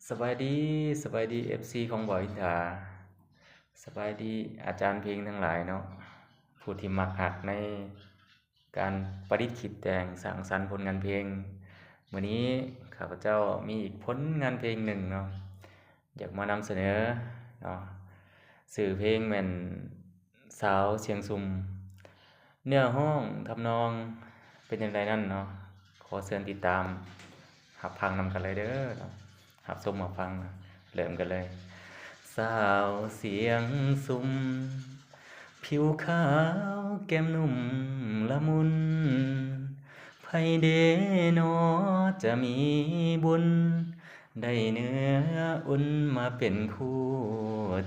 ສະບາຍດີ, ສະບາຍດີ ເອັຟຊີ ຂອງບ່າວອິນທາ, ສະບາຍດີອາຈານເພງທັງຫຼາຍເນາະ, ຜູ້ທີ່ມັກຮັກໃນການປະດິດຄິດແຕ່ງສ້າງສັນຜົນງານເພງ. ມື້ນີ້ຂ້າພະເຈົ້າມີອີກຜົນງານເພງໜຶ່ງເນາະ ຢາກມານຳສະເໜີເນາະ, ຊື່ເພງແມ່ນສາວຊຽງຊຸມ. ເນື້ອຮ້ອງທຳນອງເປັນຈັ່ງໃດນັ້ນເນາະ, ຂໍເຊີນຕິດຕາມຮັບຟັງນຳກັນເລີຍເດີເນາະ, ຮັບຊົມຮັບຟັງ, ເລີ່ມກັນເລີຍ. ສາວຊຽງຊຸມ ຜິວຂາວແກ້ມນຸ້ມລະມຸນ, ໃຜເດນໍຈະມີບຸນ ໄດ້ເນື້ອອຸ່ນມາເປັນຄູ່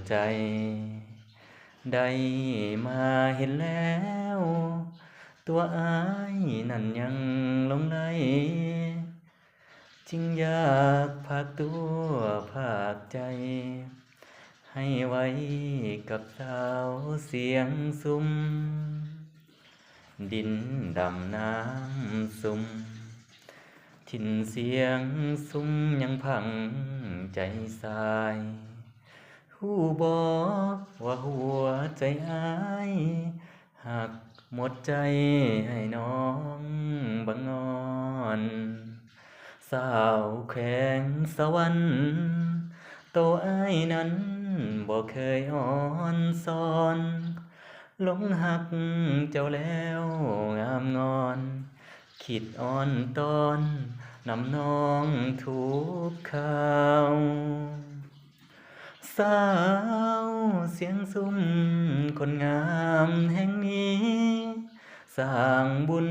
ໃຈ. ໄດ້ມາເຫັນແລ້ວ ຕົວອ້າຍນັ້ນຍັງຫຼົງໄຫຼ, ຈຶ່ງຢາກຝາກຕົວຝາກໃຈ ໃຫ້ໄວ້ກັບສາວຊຽງຊຸມ. ດິນດຳນ້ຳຊຸ່ມ ຖິ່ນຊຽງຊຸມຍັງພັງໃຈຊາຍ. ຮູ້ບໍ່ວ່າຫົວໃຈອ້າຍ ຮັກໝົດໃຈໃຫ້ນ້ອງບັງອອນ. ສາວແຂວງສະຫວັນ ໂຕອ້າຍນັ້ນບໍ່ເຄີຍອ່ອນສອນ, ຫຼົງຮັກເຈົ້າແລ້ວງາມງອນ, ຄິດອ້ອນຕອນນຳນ້ອງທຸກຄາວ. ສາວຊຽງຊຸມຄົນງາມແຫ່ງນີ້, ສ້າງບຸນ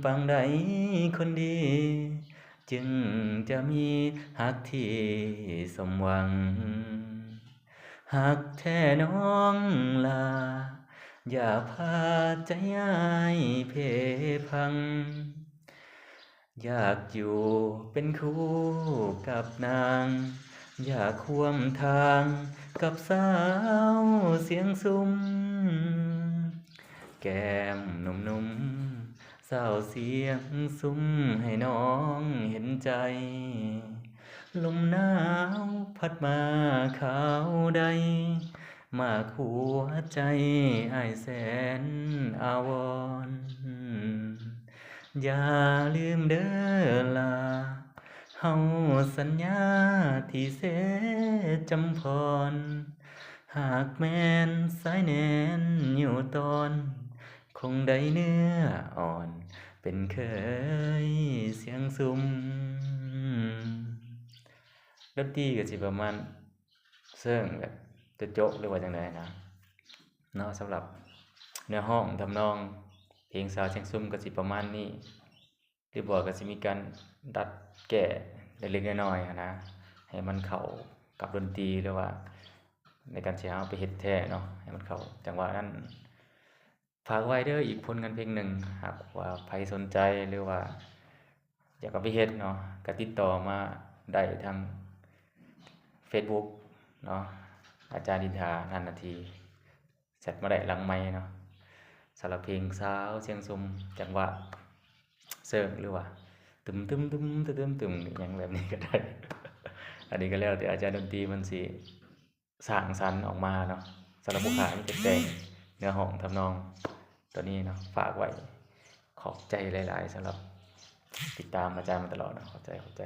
ປາງໃດຄົນດີ ຈຶ່ງຈະມີຮັກທີ່ສົມຫວັງ. ຮັກແທ້ນ້ອງຫຼ້າ ຢ່າພາໃຈອ້າຍເພພັງ, ຢາກຢູ່ເປັນຄູ່ກັບນາງ, ຢາກຮ່ວມທາງກັບສາວຊຽງຊຸມ. ແກ້ມໜຸ່ມໆ ສາວຊຽງຊຸມໃຫ້ນ້ອງເຫັນໃຈ, ລົມໜາວພັດມາຄາວໃດ ມາກຫົວໃຈອ້າຍແສນອາວອນ. ຢ່າລືມເດີຫຼ້າ ເຮົາສັນຍາທີ່ເຊຈຳພອນ, ຫາກແມ່ນສາຍແໜ້ນຢູ່ຕອນ, ຄົງໄດ້ເນື້ອອ່ອນເປັນເຂີຍຊຽງຊຸມ. ດົນຕີກໍຊິປະມານເຊິ່ງແບບໂຈະໆ ຫຼືວ່າຈັ່ງໃດນະເນາະ. ສຳລັບເນື້ອຮ້ອງທຳນອງເພງສາວຊຽງຊຸມກໍຊິປະມານນີ້, ຫຼືບໍ່ກໍຊິມີການດັດແກ້ເລັກໆ ນ້ອຍໆ ຫັ້ນນະ, ໃຫ້ມັນເຂົ້າກັບດົນຕີ ຫຼືວ່າໃນການທີ່ເຮົາໄປເຮັດແທ້ເນາະ ໃຫ້ມັນເຂົ້າຈັງຫວະນັ້ນ. ຝາກໄວ້ເດີ ອີກຜົນງານເພງໜຶ່ງ, ຫາກວ່າໃຜສົນໃຈ ຫຼືວ່າຢາກເອົາໄປເຮັດເນາະ ກໍຕິດຕໍ່ມາໄດ້ທາງເຟສບຸກເນາະ, ອາຈານອິນທາ ນັນນະທີ, ແຊັດມາໄດ້ຫຼັງໄມເນາະ. ສຳລັບເພງສາວຊຽງຊຸມ ຈັງຫວະເຊິ່ງ ຫຼືວ່າຕຶມໆໆ ຕຶມໆໆ ຫຍັງແບບນີ້ກໍໄດ້, ອັນນີ້ກໍແລ້ວແຕ່ອາຈານດົນຕີເພິ່ນຊິ ສ້າງສັນອອກມາເນາະ. ສຳລັບຜູ້ຂ້າມີແຕ່ແຕ່ງເນື້ອຮ້ອງທຳນອງຕົວນີ້ເນາະ, ຝາກໄວ້. ຂອບໃຈຫຼາຍໆ ສຳລັບຕິດຕາມອາຈານມາຕະຫຼອດເນາະ, ຂອບໃຈ ຂອບໃຈ.